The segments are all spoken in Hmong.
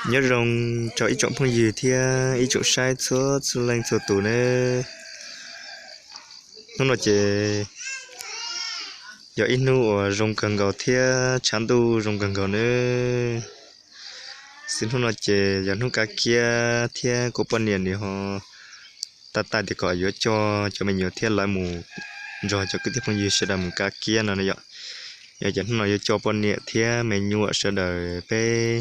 Nyob zoo rau ib tsoom phooj ywg thiab ib tsoom saib txhua txhua leej txhua tus nawb. Hnub no ces yog ib hnub uas zoo kawg nkaus thiab tshav ntuj zoo kawg nkaus nawb. Xwb hnub no ces yog hnub kav kiab thiab kuv poj niam nws ho tab tais tias kom yuav coj cov me nyuam thiab lawv mus nrog cov kwv tij phooj ywg sawv daws mus kav kiab no yom. Yog ces hnub no yuav coj poj niam thiab me nyuam sawv daws peb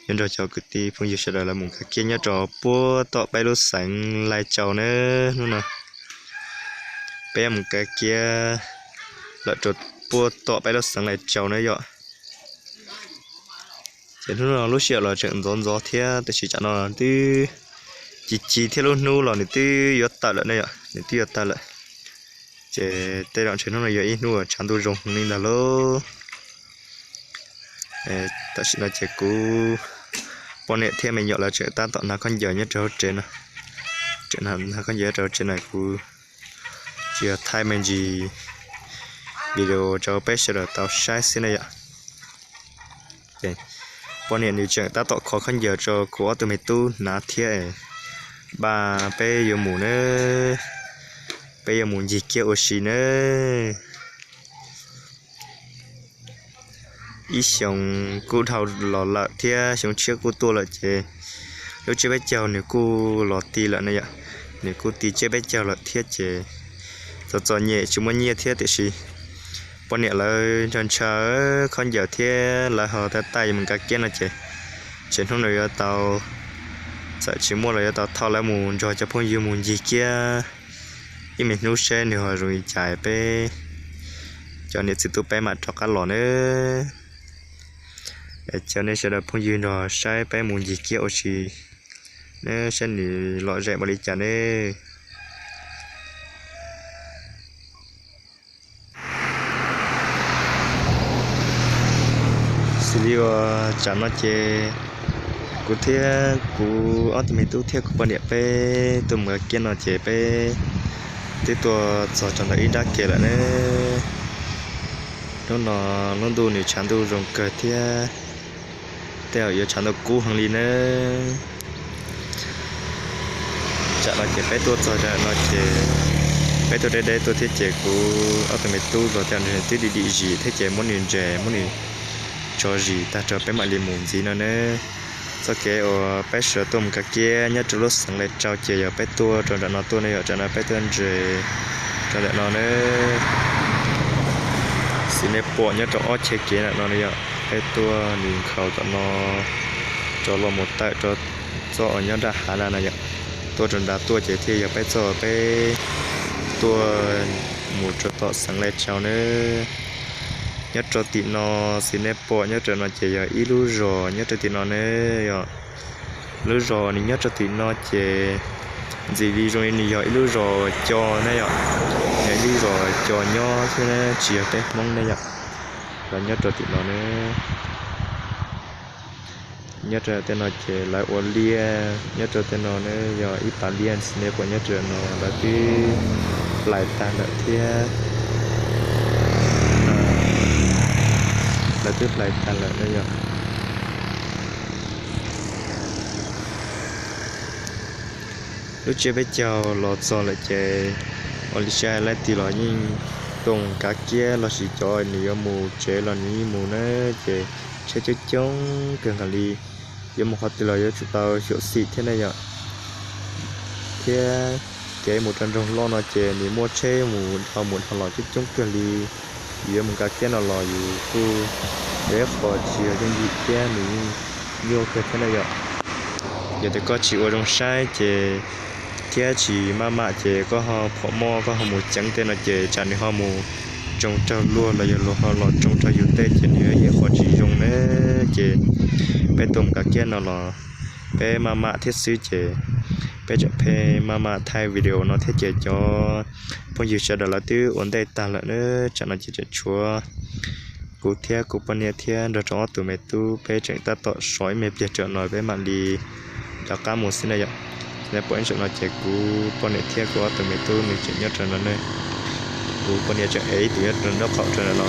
yuav nrog cov kwv tij phooj ywg sawv daws lawv mus kav kiab nyob rau puag tom peb lub xeev Lai Tsau nawb. Hnub no peb yuav mus kav kiab lawm rau puag tom peb lub xeev Lai Tsau nawb yom. Ces hnub no lub sij hawm los tseem ntxov ntxov thiab tiam sis tsam no twb ci ci thiab lub hnub los nws twb yuav tawm lawm ne yom, nws twb yuav tawm lawm. Ces tej zaum ntshe hnub no yog ib hnub uas tshav ntuj zoo li ntag lauj. Tam sim no ces kuv poj niam thiab me nyuam lawv tseem tab tom hnav khaub ncaws nyob rau hauv tsev no. Tseem hnav khaub ncaws nyob rau hauv tsev no kuv tsis yog thaij me ntsis video rau peb sawv daws tau saib xwb ne yom. Poj niam nws tseem tab tom kho khaub ncaws rau kuv ob tug me tub hnav thiab, npaj peb yuav mus nawb, peb yuav mus ncig kiab ua si nawb. Ib xyoos kuj dhau los lawm thiab xyoo tshiab kuj tuaj lawm ces lub tsiab peb caug nws kuj los ti lawm ne yom, nws kuj ti tsiab peb caug lawm thiab ces txom txom nyem tsis muaj nyiaj thiab tiam sis poj niam lawv ntshaw ntshaw khaub ncaws thiab lawv ho tab tais yuav mus kav kiab no ces, ces hnub no yuav tau, txawm tsis muaj los yuav tau thauj lawv mus nrog cov phooj ywg mus ncig kiab ib me hnub seb nws ho zoo li cas peb cov niam txiv tub peb mam rov qab los nawb. Coj nej sawv daws phooj ywg nrog saib peb mus ncig kiab ua si nawb, saib nws lom zem npaum li cas ne. Xws li uas tsam no ces kuv thiab kuv ob tug me tub thiab kuv poj niam peb tuaj mus kav kiab no ces peb twb tuaj txog rau ntawm ib nrab ke lawm ne. Hnub no lub ntuj nws tshav ntuj zoo kawg thiab tej zaum yuav tshav ntuj kub heev li nawb. Tsam no ces peb tuaj txog rau no ces peb tuaj deb deb tuaj thiab ces kuv ob tug me tub los tej zaum nws twb dim dim zis thiab ces muab nws ntses muab nws tso zis tag rau peb mam li mus ntxiv no nawb. Txoj kev uas peb sawv tuaj mus kav kiab nyob rau lub xeev Lai Tsau ces yog peb tuaj rau nram no tuaj ne yom, tsam no peb tuaj ntses rau ntawm no nawb. Xws nej pom nyob rau ob cheb kev ntawm no ne yom, peb tuaj nws nkhaus tom no rov los mus tawm rau txoj uas nyob nram hav na no yom. Tuaj rau nrad tuaj ces thiaj yog peb txoj peb tuaj mus rau tom xeev Lai Tsau nawb. Nyob rau tim no, xws nej pom nyob rau no ces yog ib lub zos nyob rau tim no ne yom. Lub zos nws nyob rau tim no ces ntxim li zoo li nws yog ib lub zos co ne yom, yog ib lub zos co nyob thiab tsis yog peb Hmoob ne yom. Los nyob rau tim no ne, nyob rau tej no ces lawv ua liaj, nyob rau tej no ne yog ib pas liaj, xws nej pom nyob rau no lawv twb plais tag lawm thiab, lawv twb plais tag lawm ne yom. Lub tsiab peb caug los txog lawm ces ua li saib laib ti los yeej tuaj kav kiab lossis cov nws yuav mus tsev los nws yeej mus na, ces tsheb coob coob kawg nkaus li, yuav mus qhov twg los yuav tsum tau xyuam xim thiab ne yom. Thiab kev mus rau nroog loj no ces nws muaj tsheb mus dhau mus dhau los coob coob kawg li. Yuav mus kav kiab no los yus kuj yog ib qho tsis yog yooj yim thiab nws yeej nyuaj kawg thiab na yom. Yog tias koj tsis ua zoo saib ces thiab tsis maj mam ces koj ho phom moj koj ho mus ceev tej no ces tsam nws ho mus tsoo raug luag los yog luag ho los tsoo raug yus tej ces nws yog ib qho tsis zoo na. Ces peb tuaj mus kav kiab no los peb maj mam thiab xwb ces peb tseem pheej maj mam thaij video no thiab ces cov phooj ywg sawv daws lawv twb ua ntej tag lawm na. Tsam no ces tseem tshuav kuv thiab kuv poj niam thiab nrog rau ob tug me tub peb tseem tab tom sov ib me pliag rau no peb mam li rov qab mus xwb na yom. Nej pom ib zaug no ces kuv poj niam thiab kuv ob tug me tub nws tseem nyob rau no ne. Kuv poj niam tseem ev ib tug nyob rau nraub qaum rau no.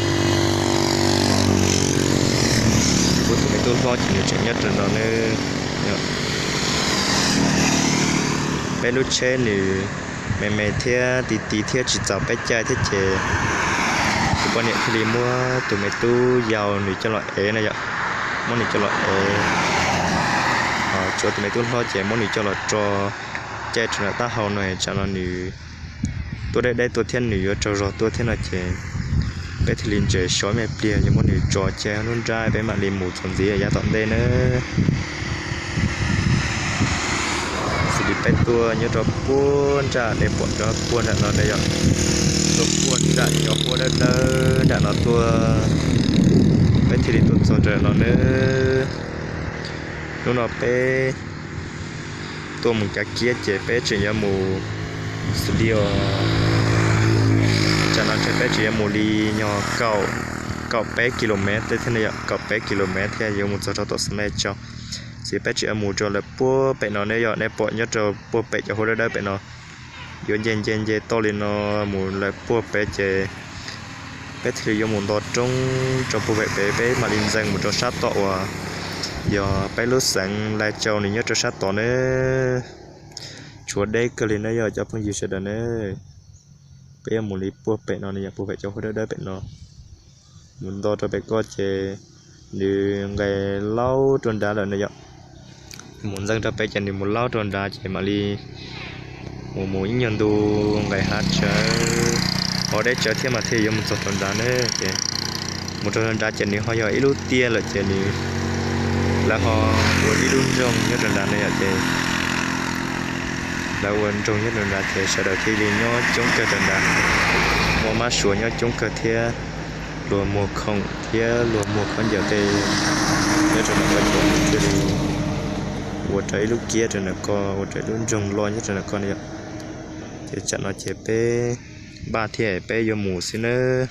Kuv tus me tub hlob ces nws tseem nyob rau no nawb. Peb lub tsheb nws me me thiab ti ti thiab tsis txaus peb caij thiab ces tus poj niam thiaj li muab tus me tub yau nws coj los ev na yom, muab nws coj los ev. Tshuav tus me tub hlob ces muab nws coj los tso caij rau nram taub hau no, tsam no nws tuaj deb deb tuaj thiab nws yuav tsaug zog tuaj thiab no ces peb thiaj li ntses so me pliag yuav muab nws tso caij lub nrab peb mam li mus txuas ntxiv yav tom ntej nawb. Xws li peb tuaj nyob rau puag nram nej pom rau puag nram no ne yom, tuaj puag nram cov huab dawb dawb nram no tuaj, peb thiaj li tuaj txog rau no nawb. Hnub no peb tuaj mus kav kiab ces peb tseem yuav mus xws li os, tsam no ces peb tseem yuav mus li nyog kaum peb kilomev thiab ne yom, kaum peb kilomev thiab yuav mus txog rau tom Xas Nais Tsau. Ces peb tseem yuav mus rau lawv puag pem no ne yom, nej pom nyob rau puag pem cov huab dawb dawb pem no, yuav nce nce nce toj li no mus lawv puag pem ces peb thiaj li yuav mus nto roob rau puag pem pem, peb mam li ntxeev mus rau sab tom uas yog peb lub xeev Lai Châu nws nyob rau sab tod nawb. Tshuav deb kawg li na yog cov phooj ywg sawv daws nawb. Peb yuav mus li puag pem no ne yom, puag pem cov huab dawb dawb pem no mus nto rau pem ko ces nws nqes laub rau nrad lawm na yom. Mus ntxeev rau pem ces nws mus laub rau nrad ces mam li mus mus ib nyuag ntu nqes hav tsawv, ho deb tsawv thiab mas thiaj yuav mus txog rau nrad ne. Ces mus rau nrad ces nws ho yog ib lub tiaj lawm ces nws, lawv ho ua ib lub nroog nyob rau nrad ne yom. Ces lawv ua nroog nyob rau nrad ces sawv daws thiaj li nyob coob kawg rau nrad, muaj mab suav nyob coob kawg thiab, luag muag khoom thiab luag muag khaub ncaws tej nyob rau nram ko ces thiaj li ua rau ib lub kiab rau nram ko, ua rau ib lub nroog loj nyob rau nram ko ne yom. Ces tsam no ces peb npaj thiab peb yuav mus xwb nawb.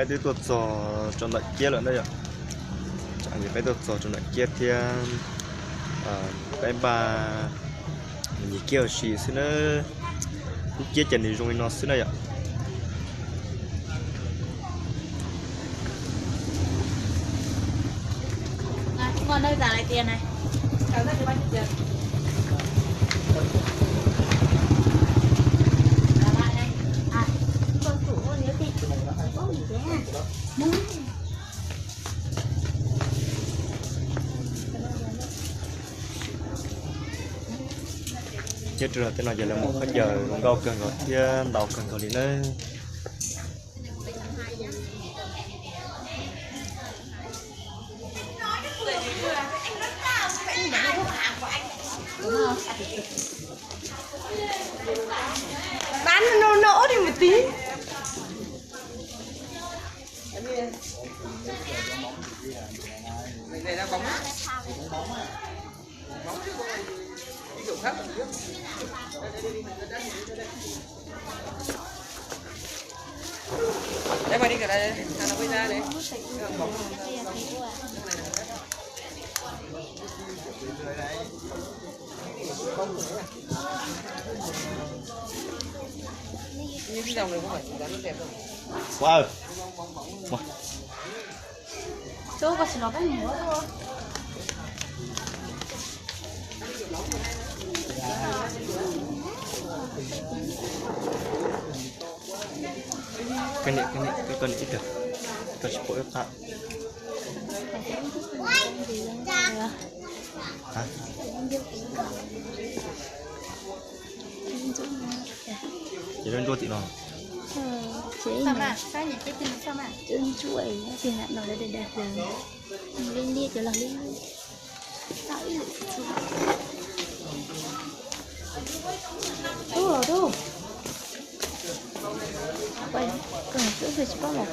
Peb twb tuaj txog rau ntawm ciab lawm na yom. Peb tuaj txog rau ntawm ciab thiab, peb npaj mus nyiag kiab ua si xwb na. Lub ciab ces nws zoo li no xwb na yom. Nyob rau tej no ces lawv muag khaub ncaws zoo nkauj kawg nkaus thiab ntau kawg nkaus li na. Bán no no ốt đi một tí. Koj niam, koj niam, koj niam ib tug, koj tsis pom ib qab. Ces lub ntsuab tim no. Ntsuab tim no, liab liab cov los liab. Tub los tub. Koj tsis paub los.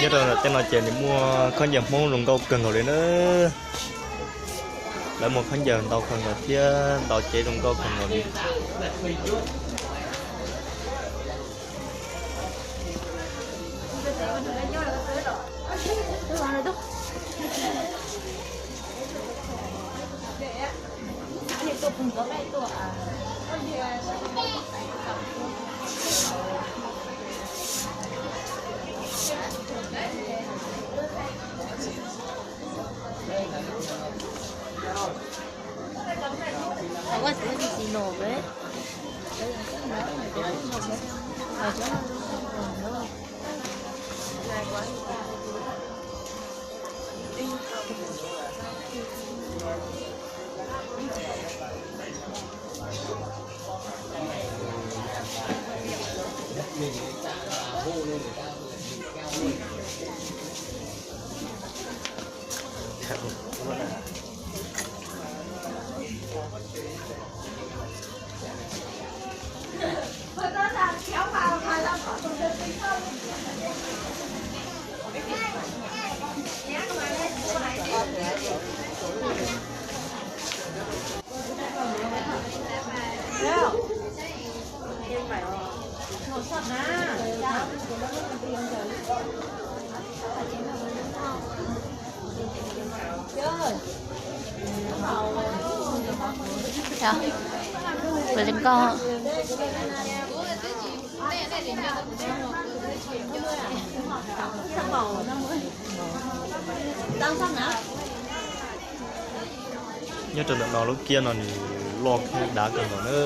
Nyob rau tej no ces nws muaj khaub ncaws Hmoob zoo nkauj kawg nkaus li na. Lawv muag khaub ncaws ntau kawg nkaus thiab ntau cev zoo nkauj kawg nkaus li. Nyob rau ntawm no lub kiab no nws loj thiab dav kawg nkaus na.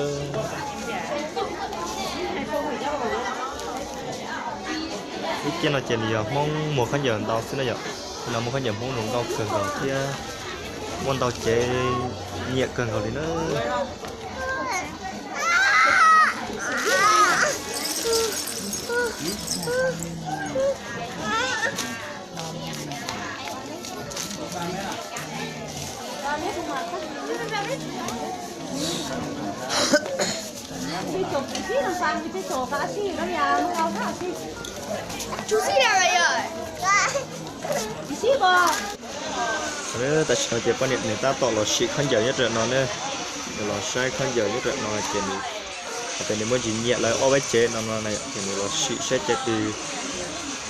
Lub kiab no ces nws yog Hmoob muag khaub ncaws ntau xwb na yom. Tej no muag khaub ncaws Hmoob zoo nkauj kawg nkaus thiab muaj ntau cev nyiam kawg nkaus li na. Tam sim no ces poj niam nws tab tom los sim khaub ncaws nyob rau no ne. Nws los saib khaub ncaws nyob rau no ces nws, hais tias nws muaj ntsis nyiam lawv ob peb tsev no no ces nws los sim saib cov twg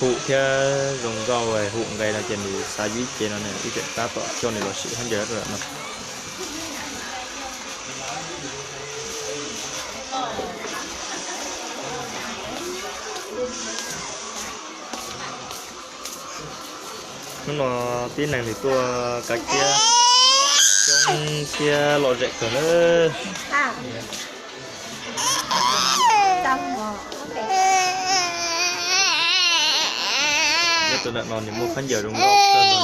hum thiab zoo nkauj hum nqe no ces nws xav yuav ib cev no ne, wb tseem tab tom coj nws los sim khaub ncaws nyob rau no. Hnub no tib neeg nws tuaj kav kiab coob thiab lom zem kawg na. Nyob rau ntawm no nws muaj khaub ncaws zoo nkauj kawg nkaus li.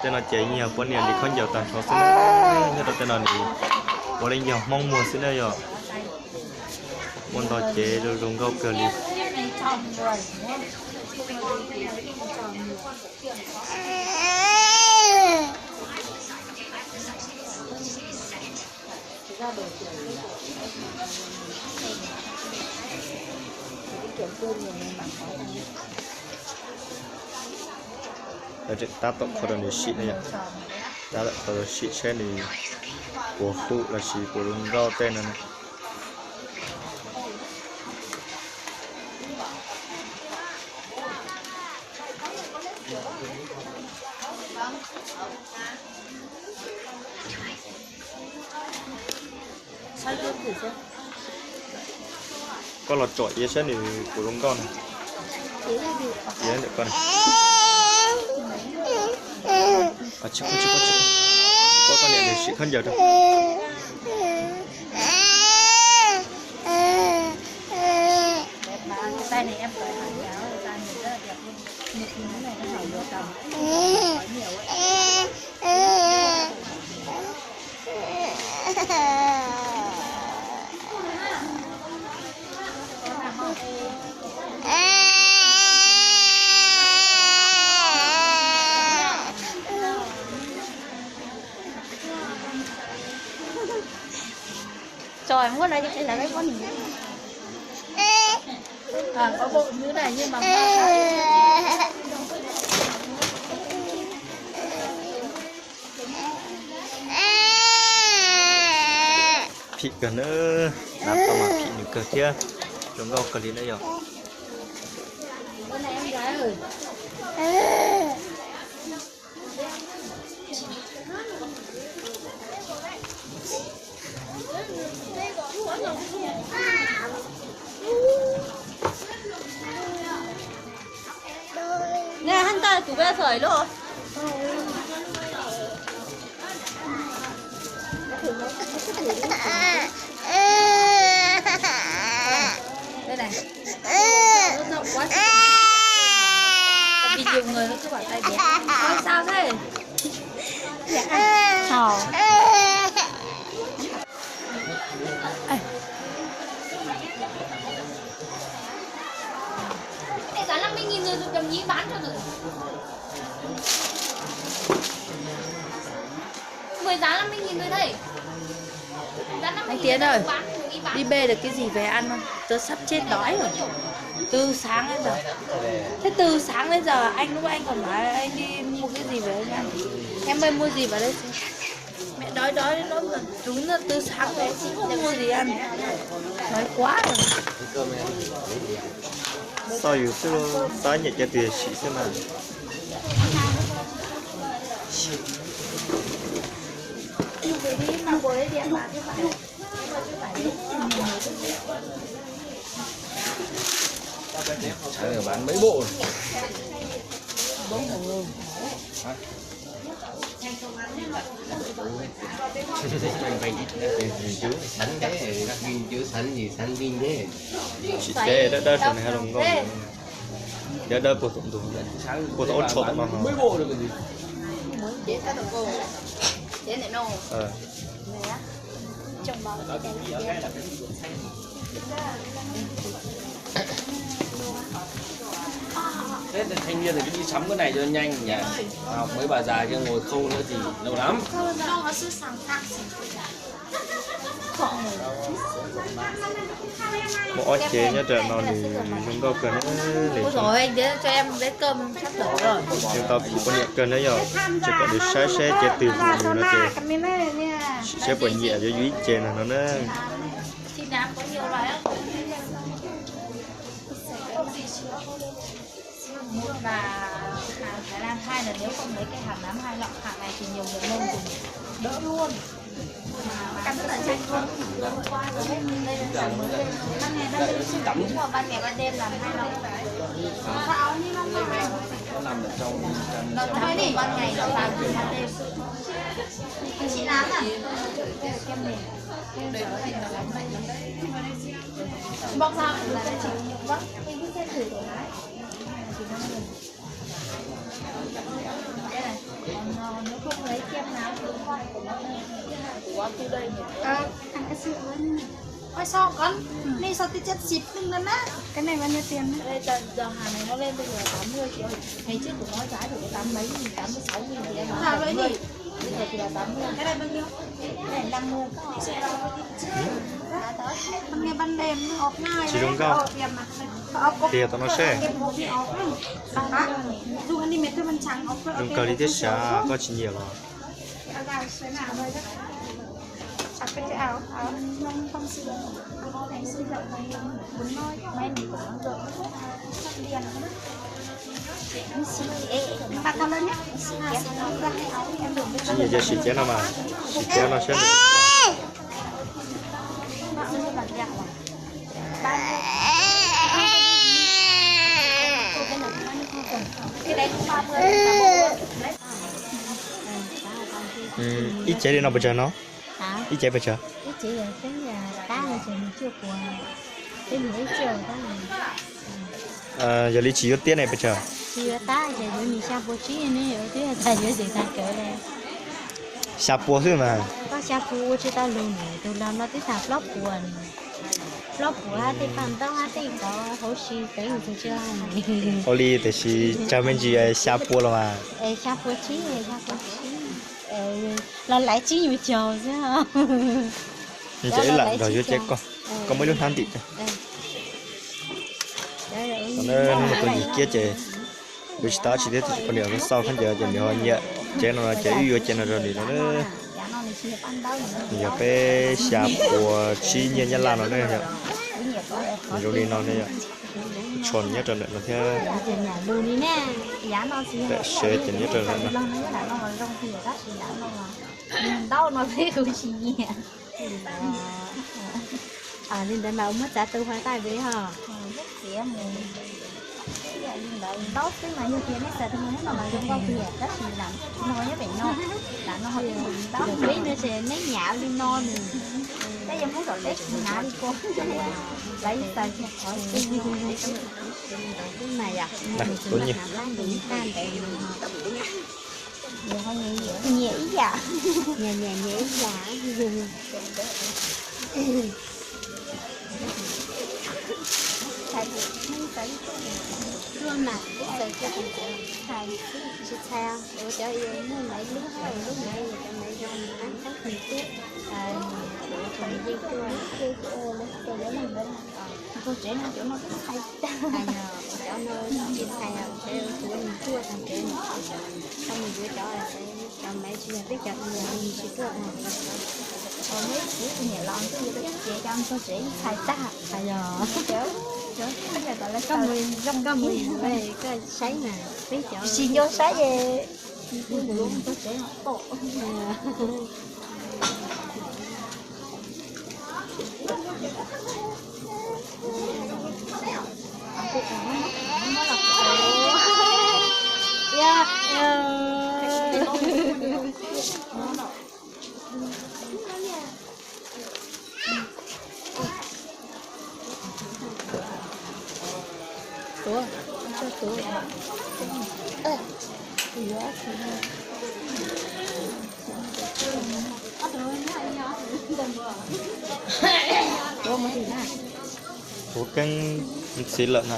Tej no ces yeej yog poj niam ntim khaub ncaws tag nrho xwb na. Nyob rau tej no nws ua li yog Hmoob muag xwb na yom. Muaj ntau cev zoo zoo nkauj kawg li. Lawv tseem tab tom kho rau nws sim ne yom. Tab tom kho rau sim saib nws puas hum los sis puas zoo nkauj tej no na. Koj los tsom iav saib nws puas zoo nkauj na. Iav ntawm koj na. Tsis, tsis, tsis, poj koj niam nws sim khaub ncaws rau. Tso muab no cho cái là cái món này. À, có bộ như này nhưng mà phim kawg na, nab tau mas phim nws kawg thiab, zoo nkauj kawg li na yom. Nè, hân tao tụi bay sởi lô. Đây này. Nó rộng quá. Tại vì nhiều người nó cứ bảo tay bé. Ôi, sao thế? Ờ. Cái này giá năm mươi nghìn rồi, đồng ý bán cho rồi. Mười giá năm mươi nghìn rồi đây. Anh Tiến ơi, đi bê được cái gì về ăn không? Tớ sắp chết đói rồi. Từ sáng đến giờ. Thế từ sáng đến giờ anh, lúc anh còn nói anh đi mua cái gì về anh ăn. Em ơi mua gì vào đây xem. Mẹ đói đói đến nỗi mà chúng nó từ sáng về chị không mua gì ăn. Đói quá rồi. Xav yus xwb, xav nyiam cov twg sim xwb mas. Sáng giờ bán mấy bộ rồi? Gìn chứ sắn thế, gìn chứ sắn gì sắn gìn thế. Chỉ thế đó, đó, sau này hai lồng gông. Đó, đó, buộc tổng thủ. Buộc tổng ốt sổ tổng nó. Mấy bộ rồi còn gì? Ờ. Thế thì thanh niên thì cứ đi sắm cái này cho nhanh nhỉ. Học mấy bà già kia ngồi khâu nữa thì lâu lắm. Muaj ob cev nyob ntawm no nws zoo nkauj kawg na, nws zoo tau phim poj niam kawg na yom. Ces kom nws saib seb cev twg nws no ces saib puas nyiam yuav yus ib cev no na. Mua mà hàng Thái Lan hai là nếu không lấy cái hàng Nam hai lọ, hàng này thì nhiều người mua thì đỡ luôn. Mà đây là hàng mới lên, ban ngày ban đêm, mua ban ngày ban đêm làm hai lọ. Nó nằm trong căn, trong ban ngày làm thì ban đêm. Chị làm à? Bọc sao? Ủa, tôi đây nhỉ? Ôi, sao con? Này sao tôi chết xịt đừng lên á. Cái này bao nhiêu tiền? Đây, giờ, giờ hàng này nó lên bây giờ tám mươi triệu. Ngày trước của nó giá chỉ có tám mấy nghìn, tám mươi sáu nghìn gì mà. Sao vậy nhỉ? Bây giờ thì là tám mươi. Cái này bao nhiêu? Cái này năm mươi. Ban ngày ban đêm nó hộp ngay. Tsis zoo nkauj. Tiag tau no seb. Hả? Dùng ăn đi mẹ tôi mình chẳng hộp. Zoo kawg li thiab sas, koj tsis nyiam los? Tsis nyiam ces sim cev no mas, sim cev no seb. Ib cev li no pes tsawg no? Ib cev pes tsawg? Yog li tsis yuav tiab ne pes tsawg? Tsis yuav tab ces yuav nws xya pua tsib ne, yuav tiab tas yuav zem tas kawg li. Xya pua xwb mas. Koj xya pua ua tsis tau lus ne, tus los no twb tas plaub puas ne. Plaub puas hab tej paj ntaub hab tej qhov hauv si peb mus tsis tau ne. Ua li tiam sis tsawg me ntsis xya pua los mas. Xya pua tsib, xya pua tsib. Los laiv tsib nyuag caug xwb. Ces ib lam nrog yuav cev koj, koj muab ib lub hnab ntim. Hnub no tus yim kiab ces yuav tsis tau dab tsi thiab, tus poj niam xauj khaub ncaws ces nws ho nyiam cev no ces wb yuav cev no rau nws no. Nws yog peb xya pua tsib nyiaj Nyab Laj no ne yom. Nws zoo li no ne yom. Tsho nyob rau ntawm no thiab. Tam sev ces nyob rau ntawm no. Li ntawd mas muab txav tu hua taj ve ho. Li ntawd ntaub xwb mas yog tias nej xav tus no mas zoo nkauj tiag, tab sis lam no nyob pem no, lam no ho peb ntaub peb no ces neb nyam li no nws, tej yog muab kom peb tsis hnav li kua, lawv xav tias qhov twg mas yom, nws tsis nyiam ntev no. Nyias ib yam. Nyias nyias ib yam. Luaj mas, tsis txhais, ua cov muaj maiv lub, lub maiv, cov maiv zoo, qab qab nws twb, yeej tuaj. Tus tsev no cov no twb txhais tag. Cov no tsis txhais, tsev tuav nws tuaj tag tsev, tau mus yuav cov, cov maiv tsis yog peb cov, nws tsis tuaj. Neb txiv tus niam los ntuj yuav tau ib cev cov ntxog tsev ib txhais tag. Cov, cov, koj mus, koj mus, koj saib mas, peb cov tsis nco saib es ntxog tsev no pom. Tuav, tuav. Tuav keeb ntxiv lawm na.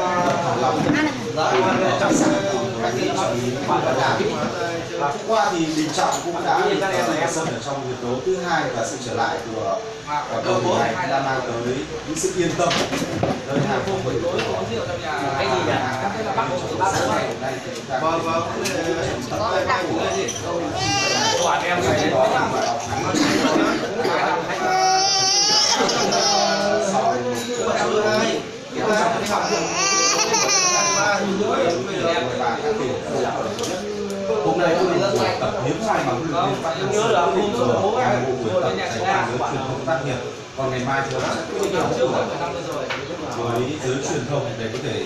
Và hôm qua thì Đình Trọng cũng đã được, ờ, xâm ở trong hiệp đấu thứ hai và sự trở lại của, của cặp đôi này cũng đã mang tới những sự yên tâm, hơi hài lòng của đội tuyển của Hà Nam. Đây thì chúng ta Hôm nay cũng là một buổi tập hiếm hoi mà huấn luyện viên Park Hang-seo quyết định dừng toàn bộ buổi tập trải qua lứa truyền thông tác nghiệp. Còn ngày mai thì sẽ quyết định đóng cửa với giới truyền thông để có thể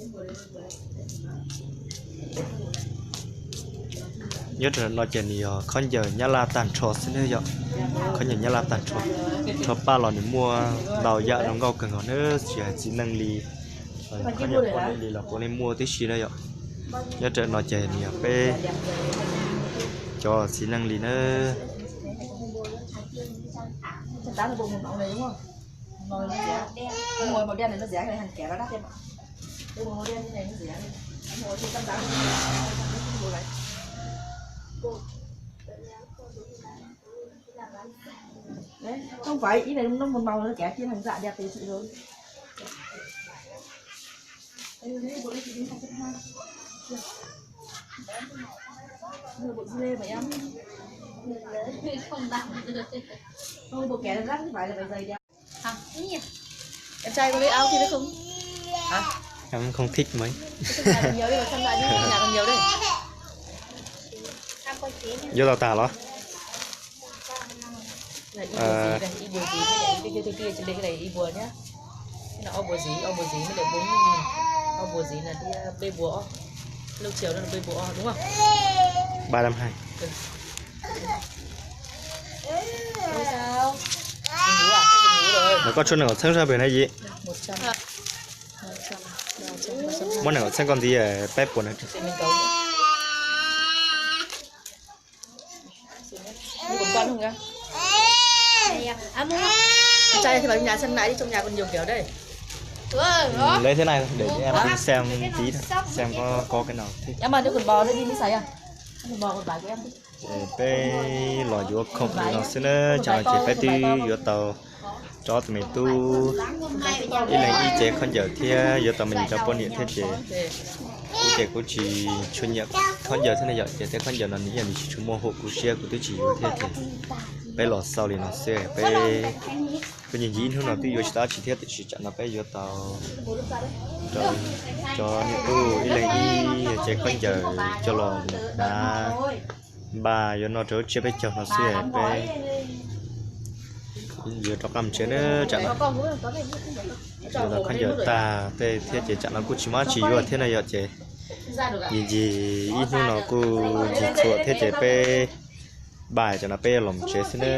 Nyob rau no ces nws yog khaub ncaws Nyab Laj tag nrho xwb na yom. Khaub ncaws Nyab Laj tag nrho, rho paj los nws muaj ntau yam zoo nkauj kawg nkaus na, tsis hais txiv neej li, khaub ncaws poj niam li los puav leej muaj tib si na yom. Nyob rau no ces nws yog peb cov txiv neej li na. Không phải, ý này nó một màu nó kẻ kia hàng dạ đẹp thì chị rồi. Bộ dưa lê mà em. Không, bộ kẻ rắn chứ phải là phải giày đẹp. Hả? Em trai có lấy áo kia nữa không? Hả? Em không thích mấy. Trong nhà còn nhiều đi, vào trong nhà đi, trong nhà còn nhiều đây. Vô tàu tả lắm. Là y bùa gì đây, y bùa gì với lại cái kia, kia, kia, trên đây cái này y bùa nhá. Cái là o bùa gì, o bùa gì với lại bốn, o bùa gì là đi, ờ, bê bùa o. Lục triệu đó là bê bùa o, đúng không? Ba năm hai. Ủa sao? Buồn ngủ à? Chắc buồn ngủ rồi. Mà có số nào sớm sao về nay vậy? Một trăm. Một trăm. Món nào sớm con gì, ờ, pép của nó. Để mình cấu. Đi cùng con không nhá? Con trai thì vào nhà xem lại đi, trong nhà còn nhiều kiểu đây. Ừ, lấy thế này để em đi xem tí, xem có có cái nào thích. Em mà đưa quần bò nữa đi mới xài à? Peb los yuav khoom li no xwb na, tsam no ces peb twb yuav tau rau ob tug me tub ib leeg ib cev khaub ncaws thiab yuav tau me nyuam rau poj niam thiab ces kuv ces kuv tsis tshua nyiam khaub ncaws thiab ne yom, ces tej khaub ncaws no nws yog nws tsis tshua muaj hum kuv siab kuv twb tsis yuav thiab ces peb los xaus li no xwb peb kuj ncig ncig ib hnub no twb yuav tsis tau dab tsi thiab tiam sis tsam no peb yuav tau rau cov niam tub ib leeg ib cev khaub ncaws coj los mus hnav npaj yuav noj rau lub tsiab peb caug no xwb peb yuav rov qab mus tsev na tsam no. Yuav tau khaub ncaws tag tej thiab ces tsam no kuj tsis muaj dab tsi yuav thiab na yom ces ncig ncig ib hnub no kuj ncig txhuam thiab ces peb npaj tsam no peb yuav los mus tsev xwb na.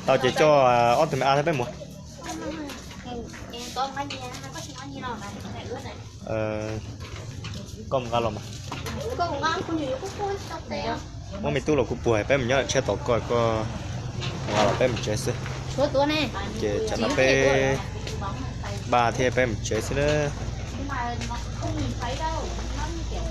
Tau ces coj ob tug me ab thiab peb mus. Koj mus nqa los mas. Muab me tub los kuj puag peb mus nyob lawm tsheb tos koj, koj mus nqa los peb mus tsev xwb. Ces tsam no peb npaj thiab peb mus tsev xwb na.